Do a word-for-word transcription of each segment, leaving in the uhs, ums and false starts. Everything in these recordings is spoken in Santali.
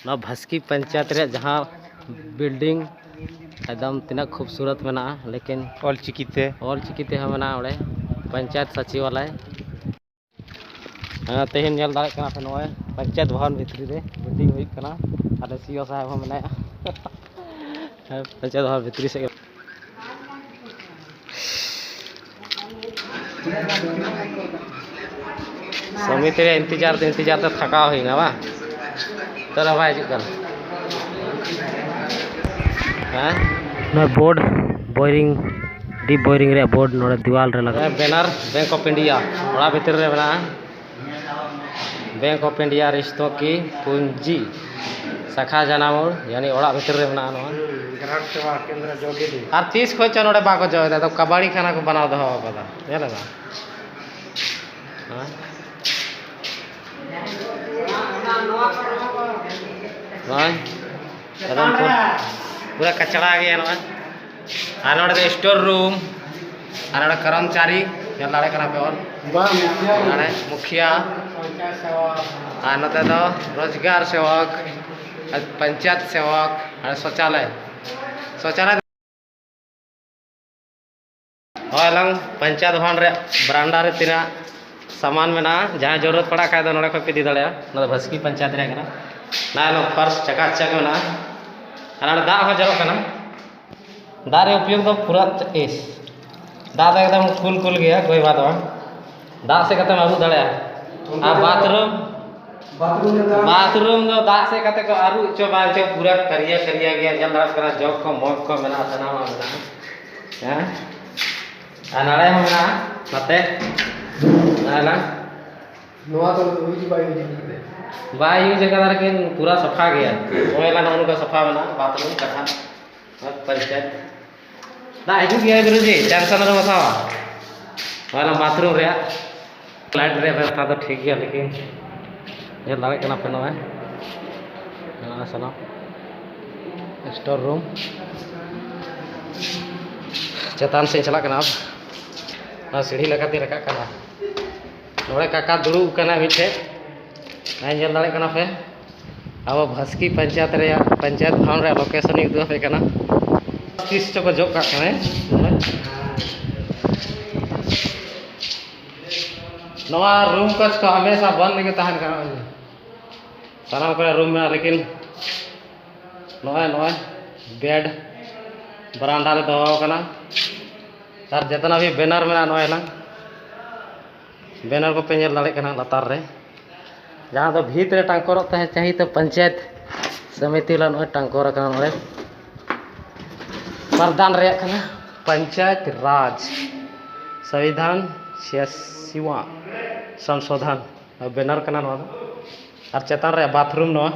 ᱱᱚᱣᱟ ᱵᱷᱟᱥᱠᱤ ᱯᱚᱧᱪᱟᱭᱮᱛ ᱨᱮᱭᱟᱜ ᱡᱟᱦᱟᱸ building ᱮᱠᱫᱚᱢ ᱛᱤᱱᱟᱹᱜ ᱠᱷᱩᱵᱥᱩᱨᱚᱛ ᱢᱮᱱᱟᱜᱼᱟ, ᱞᱮᱠᱤᱱ ᱚᱞᱪᱤᱠᱤ ᱛᱮ᱾ ᱚᱞᱪᱤᱠᱤ ᱛᱮᱦᱚᱸ ᱢᱮᱱᱟᱜᱼᱟ ᱚᱸᱰᱮ, ᱯᱚᱧᱪᱟᱭᱮᱛ ᱥᱟᱪᱤᱵᱟᱞᱚᱭ᱾ ᱦᱮᱸ, ᱛᱮᱦᱮᱧ ᱧᱮᱞ ᱫᱟᱲᱮᱭᱟᱜ ᱠᱟᱱᱟ ᱯᱮ, ᱱᱚᱜᱼᱚᱭ ᱯᱚᱧᱪᱟᱭᱮᱛ ᱵᱷᱚᱵᱚᱱ ᱵᱷᱤᱛᱨᱤ ᱨᱮ meeting ᱦᱩᱭᱩᱜ ᱠᱟᱱᱟ᱾ ᱟᱞᱮ ᱥᱤ ᱳ ᱥᱟᱦᱮᱵᱽ ᱦᱚᱸ ᱢᱮᱱᱟᱭᱟ᱾ ᱦᱮᱸ, ᱯᱚᱧᱪᱟᱭᱮᱛ ᱵᱷᱚᱵᱚᱱ ᱵᱷᱤᱛᱨᱤ ᱥᱮᱫ ᱜᱮ᱾ ᱥᱚᱢᱤᱛᱤ ᱨᱮ ᱤᱱᱛᱮᱡᱟᱨ ᱛᱮ, ᱤᱱᱛᱮᱡᱟᱨ ᱛᱮ ᱛᱷᱟᱠᱟᱣ ᱦᱩᱭᱱᱟ ᱵᱟᱝ? ᱛᱚ ᱵᱟᱭ ᱦᱤᱡᱩᱜ ᱠᱟᱱᱟ᱾ ᱦᱮᱸ? ᱱᱚᱣᱟ ᱵᱳᱨᱰ ᱵᱳᱭᱨᱤᱝ, ᱰᱤᱯ ᱵᱳᱭᱨᱤᱝ ᱨᱮᱭᱟᱜ ᱵᱳᱨᱰ ᱱᱚᱰᱮ ᱫᱮᱣᱟᱞ ᱨᱮ ᱞᱟᱜᱟᱜᱼᱟ᱾ ᱵᱮᱱᱟᱨ Bank of India ᱚᱲᱟᱜ ᱵᱷᱤᱛᱤᱨ ᱨᱮ ᱢᱮᱱᱟᱜᱼᱟ᱾ Bank of India ᱨᱤᱥᱛᱚ ᱠᱤ ᱯᱩᱸᱡᱤ ᱥᱟᱠᱷᱟ ᱡᱟᱱᱟᱢᱩᱲ, ᱭᱟᱱᱤ ᱚᱲᱟᱜ ᱵᱷᱤᱛᱤᱨ ᱨᱮ ᱢᱮᱱᱟᱜᱼᱟ ᱱᱚᱣᱟ᱾ ᱜᱨᱟᱦᱚᱠ ᱥᱮᱵᱟ ᱠᱮᱱᱫᱨᱚ ᱡᱚᱜᱤᱰᱤ᱾ ᱟᱨ ᱛᱤᱥ ᱠᱷᱚᱱ ᱪᱚ ᱱᱚᱰᱮ ᱵᱟᱠᱚ ᱡᱚᱜ ᱮᱫᱟ, ᱟᱫᱚ ᱠᱟᱵᱟᱲᱤ ᱠᱷᱟᱱᱟ ᱠᱚ ᱵᱮᱱᱟᱣ ᱫᱚᱦᱚ ᱟᱠᱟᱫᱟ, ᱧᱮᱞ ᱮᱫᱟ᱾ ᱦᱮᱸ? ᱱᱚᱜᱼᱚᱭ ᱮᱠᱫᱚᱢ ᱯᱩᱨᱟᱹ, ᱯᱩᱨᱟᱹ ᱠᱟᱪᱲᱟ ᱜᱮᱭᱟ ᱱᱚᱜᱼᱚᱭ᱾ ᱟᱨ ᱱᱚᱰᱮ ᱫᱚ store room, ᱟᱨ ᱱᱚᱰᱮ ᱠᱚᱨᱢᱪᱟᱨᱤ, ᱧᱮᱞ ᱫᱟᱲᱮᱭᱟᱜ ᱠᱟᱱᱟ ᱯᱮ ᱚᱞ᱾ ᱵᱟᱝ, ᱢᱩᱠᱷᱤᱭᱟᱹ᱾ ᱱᱚᱰᱮ ᱢᱩᱠᱷᱤᱭᱟᱹ᱾ ᱯᱚᱧᱪᱟᱭᱮᱛ ᱥᱮᱵᱚᱠ᱾ ᱟᱨ ᱱᱚᱛᱮ ᱫᱚ ᱨᱳᱡᱽᱜᱟᱨ ᱥᱮᱵᱚᱠ, ᱟᱨ ᱯᱚᱧᱪᱟᱭᱮᱛ ᱥᱮᱵᱚᱠ, ᱟᱨ ᱥᱚᱪᱟᱞᱚᱭ᱾ ᱥᱚᱪᱟᱞᱚᱭ᱾ ᱦᱳᱭ, ᱟᱞᱟᱝ ᱯᱚᱧᱪᱟᱭᱮᱛ ᱵᱷᱚᱵᱚᱱ ᱨᱮᱭᱟᱜ ᱵᱟᱨᱟᱱᱰᱟ ᱨᱮ ᱛᱤᱱᱟᱹᱜ ᱥᱟᱢᱟᱱ ᱢᱮᱱᱟᱜᱼᱟ, ᱡᱟᱦᱟᱸᱭ ᱡᱚᱨᱩᱨᱚᱛ ᱯᱟᱲᱟᱜ ᱠᱷᱟᱡ ᱫᱚ ᱱᱚᱰᱮ ᱠᱷᱚᱡ ᱯᱮ ᱤᱫᱤ ᱫᱟᱲᱮᱭᱟᱜᱼᱟ᱾ ᱱᱚᱣᱟ ᱫᱚ ᱵᱷᱟᱥᱠᱤ ᱯᱚᱧᱪᱟᱭᱮᱛ ᱨᱮᱭᱟᱜ ᱠᱟᱱᱟ᱾ ᱱᱚᱜᱼᱚᱭ ᱱᱚᱣᱟ ᱯᱷᱟᱨᱥ ᱪᱟᱠᱟᱪᱟᱠ ᱢᱮᱱᱟᱜᱼᱟ᱾ ᱟᱨ ᱱᱚᱰᱮ ᱫᱟᱜ ᱦᱚᱸ ᱡᱚᱨᱚᱜ ᱠᱟᱱᱟ᱾ ᱫᱟᱜ ᱨᱮᱭᱟᱜ ᱩᱯᱭᱳᱜᱽ ᱫᱚ ᱯᱩᱨᱟᱹ ᱤᱥ, ᱫᱟᱜ ᱫᱚ ᱮᱠᱫᱚᱢ ᱠᱩᱞ ᱠᱩᱞ ᱜᱮᱭᱟ, ᱠᱳᱭ ᱵᱟᱛ ᱵᱟᱝ᱾ ᱫᱟᱜ ᱥᱮᱫ ᱠᱟᱛᱮᱢ ᱟᱹᱨᱩᱵ ᱫᱟᱲᱮᱭᱟᱜᱼᱟ᱾ ᱟᱨ ᱵᱟᱛᱷᱨᱩᱢ, ᱵᱟᱛᱷᱨᱩᱢ ᱨᱮ ᱫᱟᱜ ᱵᱟᱛᱷᱨᱩᱢ ᱫᱚ ᱫᱟᱜ ᱥᱮᱫ ᱠᱟᱛᱮ ᱠᱚ ᱟᱹᱨᱩᱵ ᱦᱚᱪᱚ ᱵᱟᱝ ᱦᱚᱪᱚ, ᱯᱩᱨᱟᱹ ᱠᱟᱨᱤᱭᱟ ᱠᱟᱨᱤᱭᱟ ᱜᱮᱭᱟ᱾ ᱧᱮᱞ ᱫᱟᱲᱮᱭᱟᱜ ᱠᱟᱱᱟ, ᱡᱚᱜᱽ ᱠᱚ ᱢᱚᱜᱽ ᱠᱚ ᱢᱮᱱᱟᱜᱼᱟ, ᱥᱟᱱᱟᱢᱟᱜ ᱢᱮᱱᱟᱜᱼᱟ᱾ ᱦᱮᱸ, ᱟᱨ ᱱᱟᱲᱮ ᱦᱚᱸ ᱢᱮᱱᱟᱜᱼᱟ, ᱱᱚᱛᱮ ᱱᱟᱲᱮ ᱱᱟ᱾ ᱱᱚᱣᱟ ᱫᱚ ᱤᱭᱩᱡᱽ ᱵᱟᱭ ᱤᱭᱩᱡᱽ ᱠᱟᱱᱟ᱾ ᱵᱟᱭ ᱤᱭᱩᱡᱽ ᱠᱟᱫᱟ, ᱞᱮᱠᱤᱱ ᱯᱩᱨᱟ ᱥᱟᱯᱷᱟ ᱜᱮᱭᱟ᱾ ᱱᱚᱜᱼᱚᱭ ᱱᱚᱜᱼᱚ ᱱᱚᱝᱠᱟ ᱥᱟᱯᱷᱟ ᱢᱮᱱᱟᱜᱼᱟ, ᱵᱟᱛᱷᱨᱩᱢ ᱠᱟᱴᱷᱟ᱾ ᱯᱚᱧᱪᱟᱭᱮᱛ᱾ ᱫᱟᱜ ᱦᱤᱡᱩᱜ ᱜᱮᱭᱟ ᱵᱤᱨᱩ ᱡᱤ, ᱴᱮᱱᱥᱚᱱ ᱟᱞᱚᱢ ᱦᱟᱛᱟᱣᱟ᱾ ᱚᱱᱟ ᱵᱟᱛᱷᱨᱩᱢ ᱨᱮᱭᱟᱜ ᱞᱟᱭᱤᱴ ᱨᱮᱭᱟᱜ ᱵᱮᱵᱚᱥᱛᱷᱟ ᱫᱚ ᱴᱷᱤᱠ ᱜᱮᱭᱟ, ᱞᱮᱠᱤᱱ ᱧᱮᱞ ᱫᱟᱲᱮᱭᱟᱜ ᱠᱟᱱᱟ ᱯᱮ ᱱᱚᱜᱼᱚᱭ᱾ ᱱᱚᱣᱟ ᱥᱟᱱᱟᱢ store room᱾ ᱪᱮᱛᱟᱱ ᱥᱮᱫ ᱪᱟᱞᱟᱜ ᱠᱟᱱᱟ, ᱱᱚᱣᱟ ᱥᱤᱲᱦᱤ ᱞᱮᱠᱟᱛᱮ ᱨᱟᱠᱟᱵ ᱠᱟᱱᱟ᱾ ᱱᱚᱰᱮ ᱠᱟᱠᱟ ᱫᱩᱲᱩᱵ ᱠᱟᱱᱟ ᱢᱤᱫᱴᱷᱮᱡ, ᱦᱮᱸ, ᱧᱮᱞ ᱫᱟᱲᱮᱭᱟᱜ ᱠᱟᱱᱟ ᱯᱮ᱾ ᱟᱵᱚ ᱵᱷᱟᱥᱠᱤ ᱯᱚᱧᱪᱟᱭᱮᱛ ᱨᱮᱭᱟᱜ, ᱯᱚᱧᱪᱟᱭᱮᱛ ᱵᱷᱚᱵᱚᱱ ᱨᱮᱭᱟᱜ ᱞᱳᱠᱮᱥᱚᱱ ᱤᱧ ᱩᱫᱩᱜ ᱟᱯᱮ ᱠᱟᱱᱟ᱾ ᱛᱤᱥ ᱪᱚᱠᱚ ᱡᱚᱜ ᱠᱟᱜ ᱠᱟᱱᱟ᱾ ᱱᱚᱣᱟ ᱨᱩᱢ ᱠᱚ ᱦᱟᱢᱮᱥᱟ ᱵᱚᱱᱫ ᱜᱮ ᱛᱟᱦᱮᱱ ᱠᱟᱱᱟ᱾ ᱥᱟᱱᱟᱢ ᱠᱚᱨᱮ ᱨᱩᱢ ᱢᱮᱱᱟᱜᱼᱟ, ᱞᱮᱠᱤᱱ ᱱᱚᱜᱼᱚᱭ, ᱱᱚᱜᱼᱚᱭ ᱵᱮᱰ ᱵᱟᱨᱟᱱᱰᱟ ᱨᱮ ᱫᱚᱦᱚ ᱟᱠᱟᱱᱟ᱾ ᱟᱨ ᱡᱮᱛᱱᱟ ᱵᱷᱤ ᱵᱮᱱᱟᱨ ᱢᱮᱱᱟᱜᱼᱟ, ᱱᱚᱜᱼᱚᱭ ᱱᱟᱝ ᱵᱮᱱᱟᱨ ᱠᱚᱯᱮ ᱧᱮᱞ ᱫᱟᱲᱮᱭᱟᱜ ᱠᱟᱱᱟ ᱞᱟᱛᱟᱨ ᱨᱮ, ᱡᱟᱦᱟᱸ ᱫᱚ ᱵᱷᱤᱛ ᱨᱮ ᱴᱟᱝᱠᱚᱨᱚᱜ ᱛᱟᱦᱮᱸ ᱪᱟᱹᱦᱤ ᱛᱚ ᱯᱚᱧᱪᱟᱭᱮᱛ ᱥᱚᱢᱤᱛᱤ ᱞᱟ ᱱᱚᱜᱼᱚᱭ ᱴᱟᱝᱠᱚᱨ ᱟᱠᱟᱱᱟ ᱱᱚᱰᱮ᱾ ᱯᱨᱚᱫᱷᱟᱱ ᱨᱮᱭᱟᱜ ᱠᱟᱱᱟ ᱯᱚᱧᱪᱟᱭᱮᱛ ᱨᱟᱡᱽ ᱥᱚᱝᱵᱤᱫᱷᱟᱱ ᱪᱷᱤᱭᱟᱥᱤᱣᱟᱸ ᱥᱚᱝᱥᱳᱫᱷᱟᱱ ᱵᱮᱱᱟᱨ ᱠᱟᱱᱟ ᱱᱚᱣᱟ ᱫᱚ᱾ ᱟᱨ ᱪᱮᱛᱟᱱ ᱨᱮᱭᱟᱜ ᱵᱟᱛᱷᱨᱩᱢ ᱱᱚᱣᱟ᱾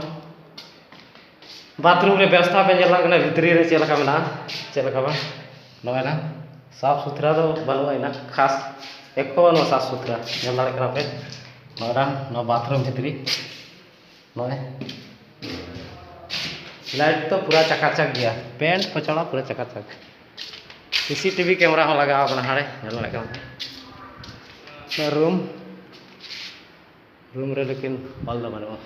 ᱵᱟᱛᱷᱨᱩᱢ ᱨᱮ ᱵᱮᱵᱚᱥᱛᱷᱟ ᱯᱮ ᱧᱮᱞ ᱫᱟᱲᱮᱭᱟᱜ ᱠᱟᱱᱟ, ᱵᱷᱤᱛᱨᱤ ᱨᱮ ᱪᱮᱫ ᱞᱮᱠᱟ ᱢᱮᱱᱟᱜᱼᱟ, ᱪᱮᱫ ᱞᱮᱠᱟ ᱵᱟᱝ᱾ ᱱᱚᱜᱼᱚᱭ ᱱᱟ ᱥᱟᱯᱷ ᱥᱩᱛᱷᱨᱟ ᱫᱚ ᱵᱟᱹᱱᱩᱜᱼᱟ, ᱤᱱᱟᱹᱜ ᱠᱷᱟᱥ ᱮᱠᱴᱩ ᱵᱟᱹᱱᱩᱜᱼᱟ ᱥᱟᱯᱷ ᱥᱩᱛᱷᱨᱟ᱾ ᱧᱮᱞ ᱫᱟᱲᱮᱭᱟᱜ ᱠᱟᱱᱟ ᱯᱮ ᱱᱚᱜᱼᱚᱭ ᱱᱟ ᱱᱚᱣᱟ ᱵᱟᱛᱷᱨᱩᱢ ᱵᱷᱤᱛᱨᱤ᱾ ᱱᱚᱜᱼᱚᱭ ᱞᱟᱭᱤᱴ ᱫᱚ ᱯᱩᱨᱟᱹ ᱪᱟᱠᱟᱪᱟᱠ ᱜᱮᱭᱟ, ᱯᱮᱱᱴ ᱯᱚᱪᱚᱲᱟ ᱯᱩᱨᱟᱹ ᱪᱟᱠᱟᱪᱟᱠ᱾ ᱥᱤᱥᱤᱴᱤᱵᱷᱤ ᱠᱮᱢᱮᱨᱟ ᱦᱚᱸ ᱞᱟᱜᱟᱣ ᱠᱟᱱᱟ ᱦᱟᱸᱰᱮ, ᱧᱮᱞ ᱫᱟᱲᱮᱭᱟᱜ ᱠᱟᱱᱟ ᱯᱮ᱾ ᱱᱚᱣᱟ ᱨᱩᱢ, ᱨᱩᱢ ᱨᱮ ᱞᱮᱠᱤᱱ ᱚᱞ ᱫᱚ ᱵᱟᱹᱱᱩᱜᱼᱟ᱾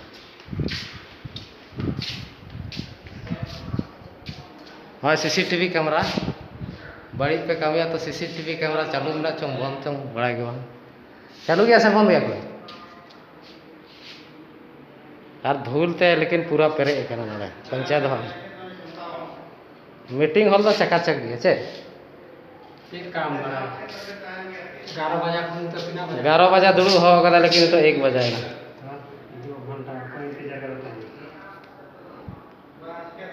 ᱦᱳᱭ, ᱥᱤᱥᱤᱴᱤᱵᱷᱤ ᱠᱮᱢᱮᱨᱟ ᱵᱟᱹᱲᱤᱡ ᱯᱮ ᱠᱟᱹᱢᱤᱭᱟ ᱛᱚ, ᱥᱤᱥᱤᱴᱤᱵᱷᱤ ᱠᱮᱢᱮᱨᱟ ᱪᱟᱹᱞᱩ ᱢᱮᱱᱟᱜ ᱪᱚᱝ ᱵᱚᱱᱫ ᱪᱚᱝ ᱵᱟᱲᱟᱭ ᱜᱮ ᱵᱟᱝ᱾ ᱪᱟᱹᱞᱩ ᱜᱮᱭᱟ ᱥᱮ ᱵᱚᱱᱫ ᱜᱮᱭᱟ ᱠᱚ? ᱟᱨ ᱫᱷᱩᱞ ᱛᱮ ᱞᱮᱠᱤᱱ ᱯᱩᱨᱟᱹ ᱯᱮᱨᱮᱡ ᱟᱠᱟᱱᱟ ᱱᱚᱰᱮ ᱯᱚᱧᱪᱟᱭᱮᱛ ᱦᱚᱞ᱾ ᱢᱤᱴᱤᱝ ᱦᱚᱞ ᱫᱚ ᱪᱟᱠᱟᱪᱟᱠ ᱜᱮᱭᱟ ᱪᱮᱫ? ᱪᱮᱫ ᱠᱟᱢ ᱵᱟᱲᱟ? ᱮᱜᱟᱨᱚ ᱵᱟᱡᱟ ᱠᱷᱚᱱ ᱱᱤᱛᱚᱜ ᱛᱤᱱᱟᱹᱜ ᱵᱟᱡᱟ? ᱮᱜᱟᱨᱚ ᱵᱟᱡᱟ ᱫᱩᱲᱩᱵ ᱦᱚᱦᱚ ᱠᱟᱫᱟ, ᱞᱮᱠᱤᱱ ᱱᱤᱛᱚᱜ ᱮᱠ ᱵᱟᱡᱟᱭᱮᱱᱟ᱾ ᱦᱮᱸ, ᱫᱩ ᱜᱷᱚᱱᱴᱟ ᱚᱠᱚᱭ ᱤᱱᱛᱮᱡᱟᱨ ᱨᱮ ᱛᱟᱦᱮᱸ?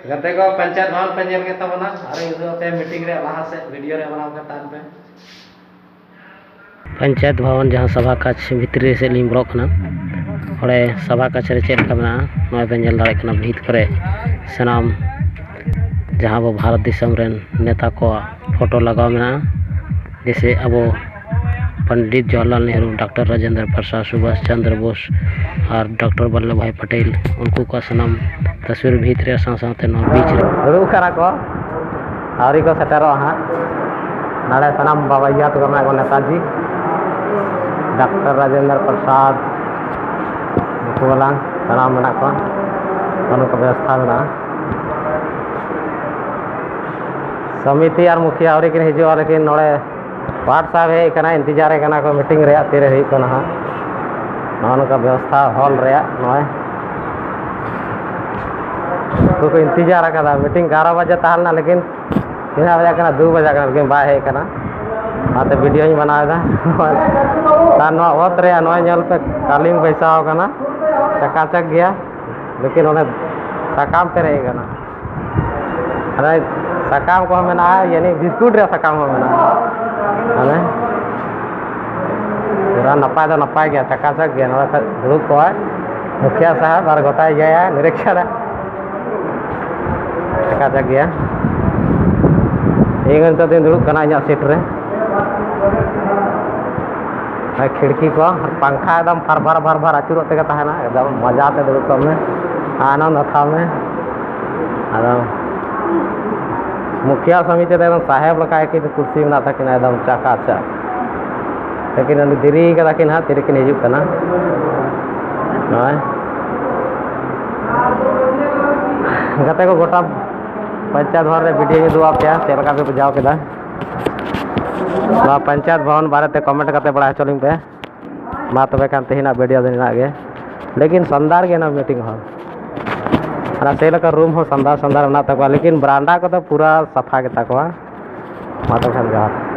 ᱜᱟᱛᱮ ᱠᱚ, ᱯᱚᱧᱪᱟᱭᱮᱛ ᱵᱷᱚᱵᱚᱱ ᱯᱮ ᱧᱮᱞ ᱠᱮᱫ ᱛᱟᱵᱚᱱᱟ, ᱟᱨ ᱤᱧ ᱩᱫᱩᱜ ᱟᱯᱮᱭᱟ ᱢᱤᱴᱤᱝ ᱨᱮᱭᱟᱜ ᱞᱟᱦᱟ ᱥᱮᱫ, ᱵᱷᱤᱰᱤᱭᱳ ᱨᱮ ᱵᱮᱱᱟᱣ ᱠᱟᱛᱮ ᱛᱟᱦᱮᱱ ᱯᱮ᱾ ᱯᱚᱧᱪᱟᱭᱮᱛ ᱵᱷᱚᱵᱚᱱ, ᱡᱟᱦᱟᱸ ᱥᱚᱵᱷᱟ ᱠᱟᱪ ᱵᱷᱤᱛᱨᱤ ᱥᱮᱫ ᱞᱤᱧ ᱵᱚᱞᱚᱜ ᱠᱟᱱᱟ, ᱚᱸᱰᱮ ᱥᱚᱵᱷᱟ ᱠᱟᱪ ᱨᱮ ᱪᱮᱫ ᱞᱮᱠᱟ ᱢᱮᱱᱟᱜᱼᱟ, ᱱᱚᱜᱼᱚᱭ ᱯᱮ ᱧᱮᱞ ᱫᱟᱲᱮᱭᱟᱜ ᱠᱟᱱᱟ ᱵᱷᱤᱛ ᱠᱚᱨᱮ ᱥᱟᱱᱟᱢ ᱡᱟᱦᱟᱸ ᱟᱵᱚ ᱵᱷᱟᱨᱚᱛ ᱫᱤᱥᱚᱢ ᱨᱮᱱ ᱱᱮᱛᱟ ᱠᱚᱣᱟᱜ ᱯᱷᱳᱴᱳ ᱞᱟᱜᱟᱣ ᱢᱮᱱᱟᱜᱼᱟ᱾ ᱡᱮᱭᱥᱮ ᱟᱵᱚ ᱯᱚᱱᱰᱤᱛ ᱡᱚᱣᱟᱦᱚᱨᱞᱟᱞ ᱱᱮᱦᱨᱩ, ᱰᱟᱠᱛᱟᱨ ᱨᱟᱡᱮᱱᱫᱨᱚ ᱯᱨᱚᱥᱟᱫᱽ, ᱥᱩᱵᱷᱟᱥ ᱪᱚᱱᱫᱨᱚ ᱵᱳᱥ ᱟᱨ ᱰᱟᱠᱛᱟᱨ ᱵᱚᱞᱞᱚᱵᱷ ᱵᱷᱟᱭ ᱯᱟᱴᱮᱞ, ᱩᱱᱠᱩ ᱠᱚᱣᱟᱜ ᱥᱟᱱᱟᱢ ᱛᱚᱥᱣᱤᱨ ᱵᱷᱤᱛ ᱨᱮ ᱥᱟᱶ ᱥᱟᱶᱛᱮ ᱱᱚᱣᱟ ᱵᱤᱪ ᱨᱮ ᱫᱩᱲᱩᱵ ᱠᱟᱱᱟ ᱠᱚ, ᱟᱹᱣᱨᱤ ᱠᱚ ᱥᱮᱴᱮᱨᱚᱜᱼᱟ ᱦᱟᱸᱜ᱾ ᱱᱚᱰᱮ ᱥᱟᱱᱟᱢ ᱵᱟᱵᱟ ᱤᱭᱟᱹ ᱛᱟᱠᱚ ᱢᱮᱱᱟᱜ ᱠᱚᱣᱟ, ᱱᱮᱛᱟᱡᱤ, ᱰᱟᱠᱛᱟᱨ ᱨᱟᱡᱮᱱᱫᱨᱚ ᱯᱨᱚᱥᱟᱫᱽ, ᱩᱱᱠᱩ ᱜᱮᱞᱟᱝ ᱥᱟᱱᱟᱢ ᱢᱮᱱᱟᱜ ᱠᱚᱣᱟ᱾ ᱱᱚᱝᱠᱟ ᱵᱮᱵᱚᱥᱛᱷᱟ ᱢᱮᱱᱟᱜᱼᱟ᱾ ᱥᱚᱢᱤᱛᱤ ᱟᱨ ᱢᱩᱠᱷᱤᱭᱟᱹ ᱟᱹᱣᱨᱤ ᱠᱤᱱ ᱦᱤᱡᱩᱜᱼᱟ, ᱞᱮᱠᱤᱱ ᱱᱚᱰᱮ ᱯᱟᱴ ᱥᱟᱦᱮᱵᱽ ᱦᱮᱡ ᱟᱠᱟᱱᱟ, ᱤᱱᱛᱮᱡᱟᱨᱮ ᱠᱟᱱᱟ ᱠᱚ ᱢᱤᱴᱤᱝ ᱨᱮᱭᱟᱜ ᱛᱤᱨᱮ ᱦᱩᱭᱩᱜ ᱠᱟᱱᱟ ᱦᱟᱸᱜ᱾ ᱱᱚᱜᱼᱚ ᱱᱚᱝᱠᱟ ᱵᱮᱵᱚᱥᱛᱷᱟ ᱦᱚᱞ ᱨᱮᱭᱟᱜ ᱱᱚᱜᱼᱚᱭ᱾ ᱩᱱᱠᱩ ᱠᱚ ᱤᱱᱛᱮᱡᱟᱨ ᱟᱠᱟᱫᱟ, ᱢᱤᱴᱤᱝ ᱮᱜᱟᱨᱚ ᱵᱟᱡᱮ ᱛᱟᱦᱮᱸ ᱞᱮᱱᱟ, ᱞᱮᱠᱤᱱ ᱛᱤᱱᱟᱹᱜ ᱵᱟᱡᱟᱜ ᱠᱟᱱᱟ? ᱫᱩ ᱵᱟᱡᱟᱜ ᱠᱟᱱᱟ, ᱞᱮᱠᱤᱱ ᱵᱟᱭ ᱦᱮᱡ ᱟᱠᱟᱱᱟ᱾ ᱚᱱᱟᱛᱮ ᱵᱷᱤᱰᱤᱭᱳᱧ ᱵᱮᱱᱟᱣ ᱮᱫᱟ᱾ ᱟᱨ ᱱᱚᱣᱟ ᱚᱛ ᱨᱮᱭᱟᱜ ᱱᱚᱜᱼᱚᱭ ᱧᱮᱞ ᱯᱮ, ᱠᱟᱞᱤᱝ ᱵᱟᱹᱭᱥᱟᱣ ᱟᱠᱟᱱᱟ, ᱪᱟᱠᱟᱪᱟᱠ ᱜᱮᱭᱟ, ᱞᱮᱠᱤᱱ ᱚᱱᱮ ᱥᱟᱠᱟᱢ ᱯᱮᱨᱮᱡ ᱟᱠᱟᱱᱟ᱾ ᱟᱨ ᱥᱟᱠᱟᱢ ᱠᱚᱦᱚᱸ ᱢᱮᱱᱟᱜᱼᱟ, ᱭᱟᱱᱤ ᱵᱤᱥᱠᱩᱴ ᱨᱮᱭᱟᱜ ᱥᱟᱠᱟᱢ ᱦᱚᱸ ᱢᱮᱱᱟᱜᱼᱟ᱾ ᱢᱟᱱᱮ ᱯᱩᱨᱟ ᱱᱟᱯᱟᱭ ᱫᱚ ᱱᱟᱯᱟᱭ ᱜᱮᱭᱟ, ᱪᱟᱠᱟᱪᱟᱠ ᱜᱮᱭᱟ᱾ ᱱᱚᱰᱮ ᱠᱷᱚᱡ ᱫᱩᱲᱩᱵ ᱠᱚᱜᱼᱟᱭ ᱢᱩᱠᱷᱤᱭᱟᱹ ᱥᱟᱦᱮᱵᱽ ᱟᱨ ᱜᱚᱴᱟᱭ ᱤᱭᱟᱹᱭᱟ, ᱱᱤᱨᱤᱠᱠᱷᱟᱱᱟ᱾ ᱪᱟᱠᱟᱪᱟᱠ ᱜᱮᱭᱟ᱾ ᱤᱧ ᱱᱤᱛᱚᱜ ᱫᱚᱧ ᱫᱩᱲᱩᱵ ᱠᱟᱱᱟ ᱤᱧᱟᱹᱜ ᱥᱤᱴ ᱨᱮ᱾ ᱟᱨ ᱠᱷᱤᱲᱠᱤ ᱠᱚ, ᱯᱟᱝᱠᱷᱟ ᱮᱠᱫᱚᱢ ᱯᱷᱟᱨ ᱵᱷᱟᱨ ᱯᱷᱟᱨ ᱵᱷᱟᱨ ᱟᱹᱪᱩᱨᱚᱜ ᱛᱮᱜᱮ ᱛᱟᱦᱮᱱᱟ, ᱮᱠᱫᱚᱢ ᱢᱚᱡᱟ ᱛᱮ ᱫᱩᱲᱩᱵ ᱠᱚᱜ ᱢᱮ, ᱟᱱᱚᱱᱫ ᱦᱟᱛᱟᱣ ᱢᱮ᱾ ᱟᱫᱚ ᱢᱩᱠᱷᱤᱭᱟᱹ ᱥᱟᱢᱤᱛᱤ ᱨᱮ ᱮᱠᱫᱚᱢ ᱥᱟᱦᱮᱵᱽ ᱞᱮᱠᱟ ᱜᱮ ᱠᱩᱨᱥᱤ ᱢᱮᱱᱟᱜ ᱛᱟᱹᱠᱤᱱᱟ, ᱮᱠᱫᱚᱢ ᱪᱟᱠᱟᱪᱟᱠ᱾ ᱞᱮᱠᱤᱱ ᱩᱱᱤ ᱫᱮᱨᱤ ᱠᱟᱫᱟ ᱠᱤᱱ ᱦᱟᱸᱜ, ᱛᱤᱨᱮᱠᱤᱱ ᱦᱤᱡᱩᱜ ᱠᱟᱱᱟ᱾ ᱱᱚᱜᱼᱚᱭ ᱜᱟᱛᱮ ᱠᱚ, ᱜᱚᱴᱟ ᱯᱚᱧᱪᱟᱭᱮᱛ ᱵᱷᱚᱵᱚᱱ ᱨᱮ ᱵᱷᱤᱰᱤᱭᱳᱧ ᱩᱫᱩᱜ ᱟᱯᱮᱭᱟ, ᱪᱮᱫ ᱞᱮᱠᱟ ᱯᱮ ᱵᱩᱡᱷᱟᱹᱣ ᱠᱮᱫᱟ᱾ ᱱᱚᱣᱟ ᱯᱚᱧᱪᱟᱭᱮᱛ ᱵᱷᱚᱵᱚᱱ ᱵᱟᱨᱮᱛᱮ ᱠᱚᱢᱮᱱᱴ ᱠᱟᱛᱮ ᱵᱟᱲᱟᱭ ᱦᱚᱪᱚ ᱞᱤᱧ ᱯᱮ᱾ ᱢᱟ ᱛᱚᱵᱮ ᱠᱷᱟᱱ ᱛᱮᱦᱮᱧᱟᱜ ᱵᱷᱤᱰᱤᱭᱳ ᱫᱚ ᱱᱤᱱᱟᱹᱜ ᱜᱮ, ᱞᱮᱠᱤᱱ ᱥᱟᱱᱫᱟᱨ ᱜᱮ ᱱᱚᱣᱟ ᱢᱤᱴᱤᱝ ᱦᱚᱞ᱾ ᱚᱱᱟ ᱥᱮ ᱞᱮᱠᱟ ᱨᱩᱢ ᱦᱚᱸ ᱥᱟᱱᱫᱟᱨ ᱥᱟᱱᱫᱟᱨ ᱢᱮᱱᱟᱜ ᱛᱟᱠᱚᱣᱟ, ᱞᱮᱠᱤᱱ ᱵᱨᱟᱱᱰᱟ ᱠᱚᱫᱚ ᱯᱩᱨᱟ ᱥᱟᱯᱷᱟ ᱜᱮᱛᱟ ᱠᱚᱣᱟ᱾ ᱢᱟ ᱛᱚᱵᱮ ᱠᱷᱟᱱ ᱡᱚᱦᱟᱨ᱾